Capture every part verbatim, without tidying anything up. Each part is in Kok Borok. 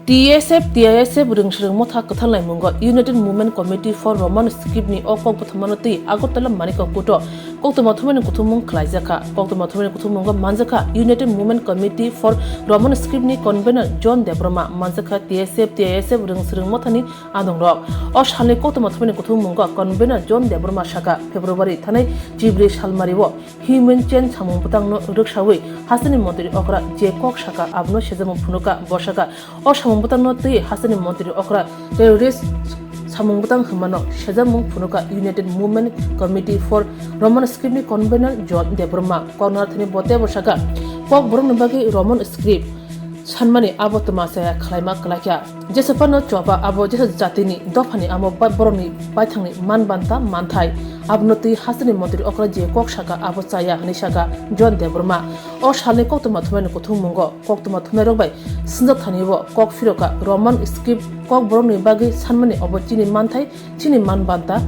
T S F T I S F rwngsrwng motha kwthal naimungo United Movement Committee for Roman Script ni o kok bwthwmano twi Agartala Manikya Court o koktwma thumani kuthumung khlaijakha. Koktwma thumani kuthumungo manjakha United Movement Committee for Roman Script ni convener John Debbarma, manjakha T S F T I S F rwngsrwng mothani adongrok. O salni koktwma thumani kuthumungo convener John Debbarma saka February thanai chibri salmari o Human Chain samung bwtangno rwksawi hasteni montri okra je kok saka abono sejamung phunukha. Bo saka, o samung bwtangno twi hasteni montri okra terrorist samung bwtang hwnmano sejamung phunukha United Movement Committee for Roman Script ni convener John Debbarma. Koknarthani bo teibo saka, kok borokni bagwi Roman Script sanmani abo twma chaya khlaima kwlaikha. Jesa phano choba abo jesa jatini dophani amo ba-, borokni baithangni man banta manthai. Abono twi hasteni montri okra je kok saka abo chaya hwnwi saka John Debbarma. O salni koktwma thumnaini kuthummungo koktwma thumnairok bai swngjak thani bo kok phiroka Roman Script kok borokni bagwi sanmani obo chini manthai, chini man banta.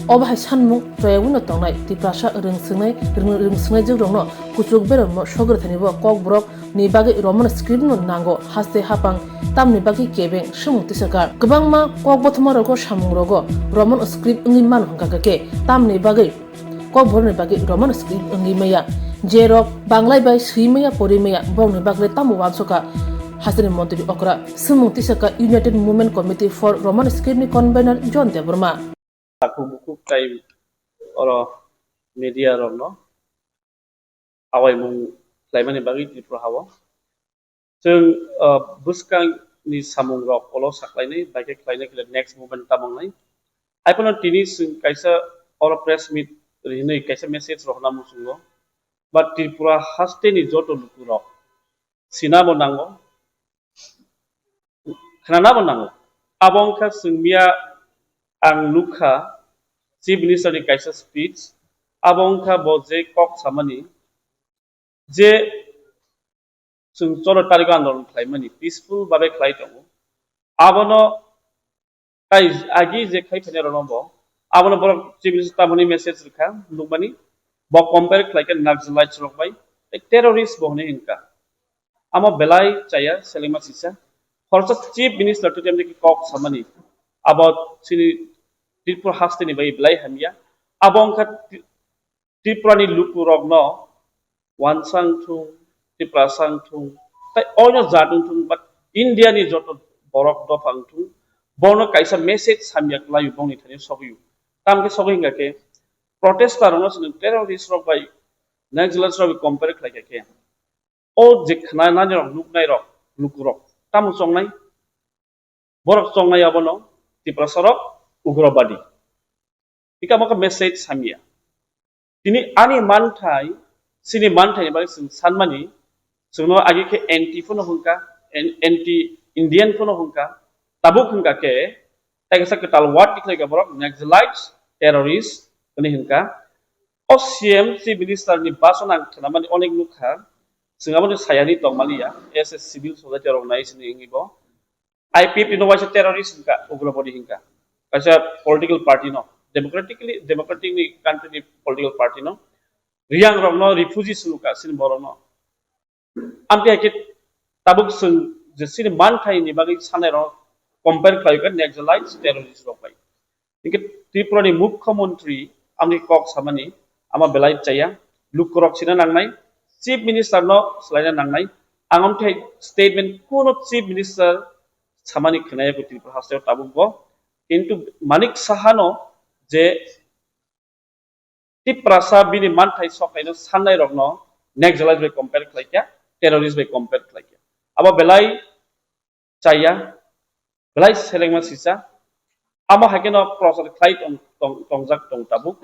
Obo hai sanmung choyawino tongnai Tiprasa rwngswngnai, rwng-, rwngswngnai jwkrokno kuchuk beromno sogri thani bo kok borok ni bagwi Roman Script no nango, haste hapang tamni bagwi kebeng swmung tisakha. Kwbangma kok bothoma rogo samung rogo Roman Script wngwi mano hwnkha khe tamni bagwi kok borokni bagwi Roman Script wngwi maya. Je rok Banglai bai swi maya, pori maya, borokni bagwi tamo wansokha hasteni montri okra. Swmung tisakha United Movement Committee for Roman Script ni convener John Debbarma. Takhuk bukhuk tai oro media rokno awaimung khlaimani bagwi Tripura hao. Chwng, ah, bwskangni samungrok ulo saklainai, bai khe khlainai khe next movement tamo wngnai. Hai phano tini chwng kaisa oro press meet rinwi kaisa message rohorna muchungo. Ba Tripura hasteni joto lukurok sinabo nango, khnanabo nango. Abo wngkha chwng miya ang nukha Chief Minister ni kaisa speech, abo wngkha bo je kok samani je chwng cholo tariko andolon khlaimani peaceful babe khlai tongo. Abono tai agi je khai phainai rokno bo, abono borok Chief Minister tamoni message rwkha, nukmani, bo compare khlaikha Naxalites rok bai, tei terrorist bo hwnwi hwnkha. Amo belai chaya selengma sisa. Khoroksa Chief Minister twi tei kok samani, abo chini Tripura hasteni bai belai hamya. Abo wngkha Tri-, Tripurani lukurokno Wansa wngthung, Tiprasa wngthung, tai oino jat wngthung, but India ni joto borok dopha wngthung, bono kaisa message samya kwlaio, bongni thani sogwio. Tamkhe sogwi hwnkha khe protester rokno chwng terrorist rok bai Naxalites rok bai compare khlaikha khe, o je khna nani rok, nuknai rok, lukurok tamo chongnai? Borok chongnai abono Tiprasa rok ugrobadi. Ika maka message samya. Tini ani manthai, sini manthai ni bagwi chwng sanmani, chwngno agi khe anti phano hwnkha, an-, anti Indian phano hwnkha, tabuk hwnkha khe, tai kaisa kwtal word tikhlai kha borok, Naxalites, terrorist, hwnwi hwnkha. O C M, Chief Minister ni bason ang khnamani onek nukha, chwng aboni sayani tongmani ya, as a civil society rok nai sini wngwi bo. I P F T no waisa terrorist hinka, ugrobadi hinka. Kaisa political party no, democratically, democratic ni country ni political party no. Riyang rok no refugee sunuka, sini borok no. Amtwi hai khe tabuk chwng je sini manthai ni bagwi sanai rok compare khlai kha Naxalites terrorist rok bai. Hinkhe Tripura ni Mukhyamantri amni kok samani ama belai chaya, lukurok sina nangnai, Chief Minister no swlaina nangnai. Ang amthai statement kuno Chief Minister samani khnaya ko Tripura hasteo tabuk bo. Kintu Manik Saha no je Tiprasa bini manthai sokaino sannai rokno Naxalite bai compare khlai kha, terrorist bai compare khlai kha. Abo belai chaya, belai selengma sisa. Amo hai kheno prochar khlai tong, tong, tongjak tong tabuk.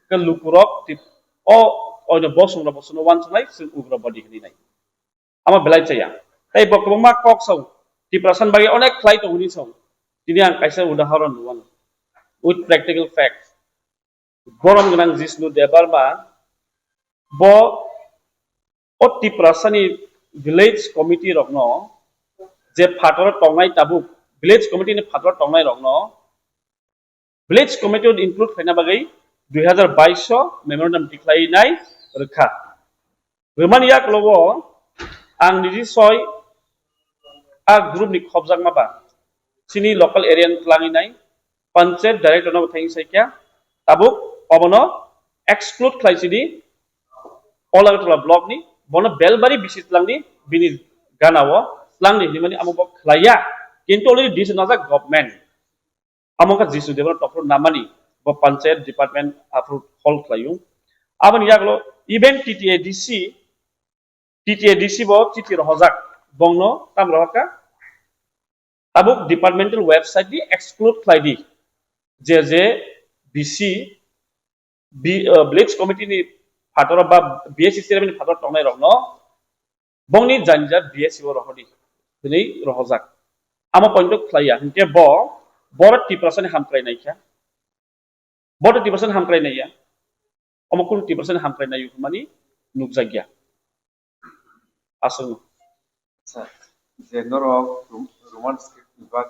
Ke lukurok tip, o oino bosong rok bosongno wansuknai, chwng ugrobadi hwnwi nai. Amo belai chaya. Tei bo kwbangma kok sao, Tiprasa ni bagwi onek khlai tong hwnwi sao. Tini ang kaisa udahoron rwmano. With practical facts. Borom gwnang Jishnu Debbarma, bo o Tiprasani village committee rokno je phataro tongnai tabuk, village committee ni phataro tongnai rokno village committee o include khaina bagwi dui hazar bais o memorandum tikhlainai rwkha. Rwmani yaklogo ang niji soi a group ni khobjakma ba chini local area ni twlangwi nai, panchayat director no bo thangwi sai kha, tabuk obono exclude khlai sidi All Agartala block ni, bono Belbari bisi twlangni bini gana o twlangni hinwi mani amo bo khlaiya, kintu already decision najak government. Amo kha Jisu Debbarma topro namani bo panchayat department aphuru hol khlaio. Aboni yagulo even T T A D C, T T A D C bo chiti rohojak, bongno tam rohakha, tabuk departmental website di exclude khlai di, je je B C, bi-, uh, village committee ni phataro ba B S C chairman ni phataro tongnai rokno bongni janja B S C o rohodi hinwi rohojak. Amo point khlaiya hinkhe bo boro Tiprasani hamkrai naikha. Boro Tiprasani hamkrai naiya. Omo kunu Tiprasani hamkrai naiyo hwnmani nukjakya. Aswkno. Acha, je norok Rom-, Roman script ni bagwi